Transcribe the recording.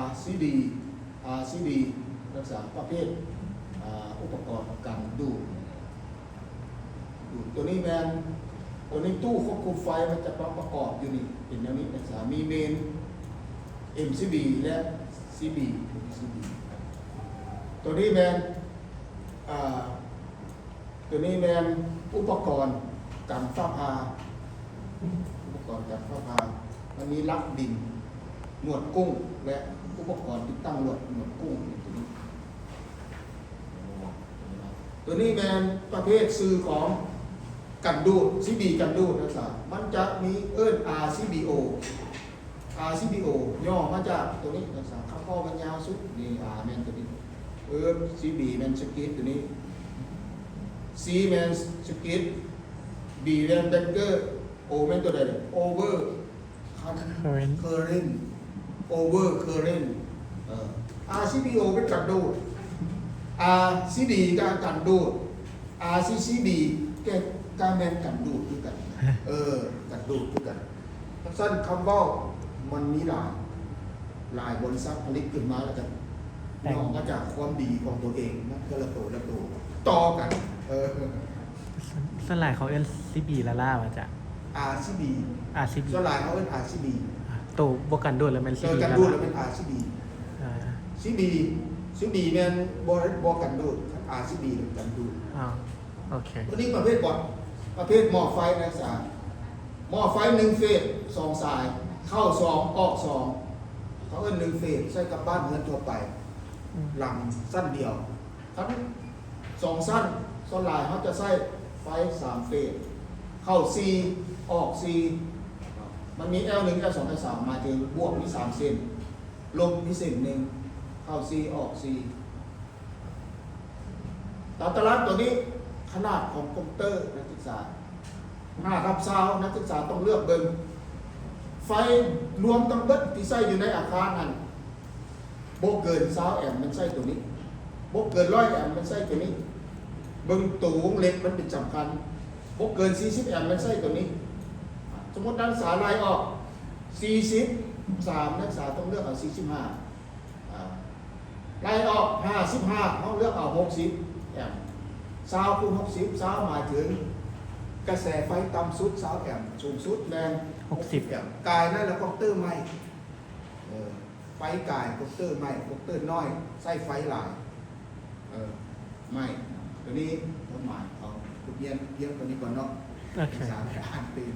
RCD RCD ລັກສະປະເພດ ອາ ອຸປະກອນກັນດູດ ດູດ. ຕົວນີ້ແມ່ນ ຕົວນີ້ຕູ້ຄວບຄຸມໄຟ ມັນຈະປະ ປະກອບຢູ່ນີ້ ເປັນແນວນີ້ ລັກສະມີເມນ MCB ແລະ CB CB. ຕົວນີ້ແມ່ນ ອາ ຕົວນີ້ແມ່ນອຸປະກອນກັນຟ້າຜ່າ ອຸປະກອນກັນຟ້າຜ່າ ມັນມີຫຼັກດິນ ໜວດກຸ້ງ ແລະ ອຸປະກອນຕິດຕັ້ງລວດໜວດກຸ້ງ ຕົວນີ້ ຕົວນີ້ແມ່ນປະເພດຊື່ຂອງກັນດູດ CB ກັນດູດ ລັກສະ ມັນຈະມີເອີ້ນ RCBO RCBO ຫຍໍ້ມາຈາກຕົວນີ້ ລັກສະ ຄຳເວົ້າມັນຍາວສຸດ ນີ້ R ແມ່ນຕົວນີ້ ເອີ CB ແມ່ນສະກິດຕົວນີ້ C ແມ່ນສະກິດ B ແມ່ນເບຣກເກີ O ແມ່ນຕົວໃດ Over Current Current Over Current ເອີ RCBO ເປັນກັນດູດ RCD ກໍກັນດູດ RCCB ກໍ ກໍແມ່ນກັນດູດຄືກັນ ເອີ ກັນດູດຄືກັນ. ຈັ່ງຊັ້ນຄຳເວົ້າມັນມີຫຼາຍ ຫຼາຍບໍລິສັດຜະລິດຂຶ້ນມາ ແລ້ວກໍຫຍໍ້ມາຈາກຄວາມດີຂອງຕົວເອງນະ ແຕ່ລະໂຕ ແຕ່ລະໂຕຕໍ່ກັນ ເອີ ສ່ວນ ສ່ວນຫຼາຍເຂົາເອີ້ນ CB ລ້າໆ ວ່າຈະ RCB RCB ສ່ວນຫຼາຍເຂົາເອີ້ນ RCB ໂຕບໍ່ກັນດູດແລ້ວແມ່ນ CB ເອີ ກັນດູດແລ້ວແມ່ນ RCB ອ່າ CB CB ແມ່ນບໍ່ ບໍ່ກັນດູດ RCB ແມ່ນກັນດູດ ອ່າ ໂອເຄ ຕົວນີ້ປະເພດບອດ ປະເພດໝໍ້ໄຟ ນັກສຶກສາ ໝໍ້ໄຟໜຶ່ງເຟສ ສອງສາຍ ເຂົ້າສອງ ອອກສອງ ເຂົາເອີ້ນໜຶ່ງເຟສ ໃຊ້ກັບບ້ານເຮືອນທົ່ວໄປ ອືມ ຫຼັງຊັ້ນດຽວ ຄັນສອງຊັ້ນ ສ່ວນຫຼາຍເຮົາຈະໃຊ້ໄຟສາມເຟສ ເຂົ້າສີ່ ອອກສີ່ ມັນມີ L ໜຶ່ງ L ສອງ L ສາມ ໝາຍເຖິງບວກມີສາມເສັ້ນ ລົບມີເສັ້ນໜຶ່ງ ເຂົ້າສີ່ ອອກສີ່. ຕາມຕະລາງຕົວນີ້ ຂະໜາດຂອງກົງເຕີ ນັກສຶກສາ ຫ້າທັບຊາວ ນັກສຶກສາຕ້ອງເລືອກເບິ່ງ ໄຟລວມທັງເບິດທີ່ໃຊ້ຢູ່ໃນອາຄານຫັ້ນ ບໍ່ເກີນຊາວແອມ ແມ່ນໃຊ້ຕົວນີ້ ບໍ່ເກີນຮ້ອຍແອມ ແມ່ນໃຊ້ຕົວນີ້ ເບິ່ງໂຕວົງເລັບມັນເປັນສຳຄັນ ບໍ່ເກີນສີ່ສິບແອມ ແມ່ນໃຊ້ຕົວນີ້. ສົມມຸດນັກສຶກສາໄລ່ອອກ ສີ່ສິບສາມ ນັກສຶກສາຕ້ອງເລືອກເອົາສີ່ສິບຫ້າ ອ່າ ໄລ່ອອກ ຫ້າສິບຫ້າ ເຮົາເລືອກເອົາຫົກສິບແອມ ຊາວຄູນຫົກສິບ ຊາວໝາຍເຖິງກະແສໄຟຕ່ຳສຸດຊາວແອມ ສູງສຸດແມ່ນຫົກສິບແອມ ກາຍນັ້ນລະຄອມເຕີໃໝ່ ເອີ ໄຟກາຍ ຄອມເຕີໃໝ່ ຄອມເຕີນ້ອຍ ໃຊ້ໄຟຫຼາຍ ເອີ ໃໝ່ ຕົວນີ້ຄວາມໝາຍເຂົາ ບົດຮຽນພຽງຕົວນີ້ກ່ອນເນາະ ໂອເຄ ສາມ ອ່ານຕື່ມ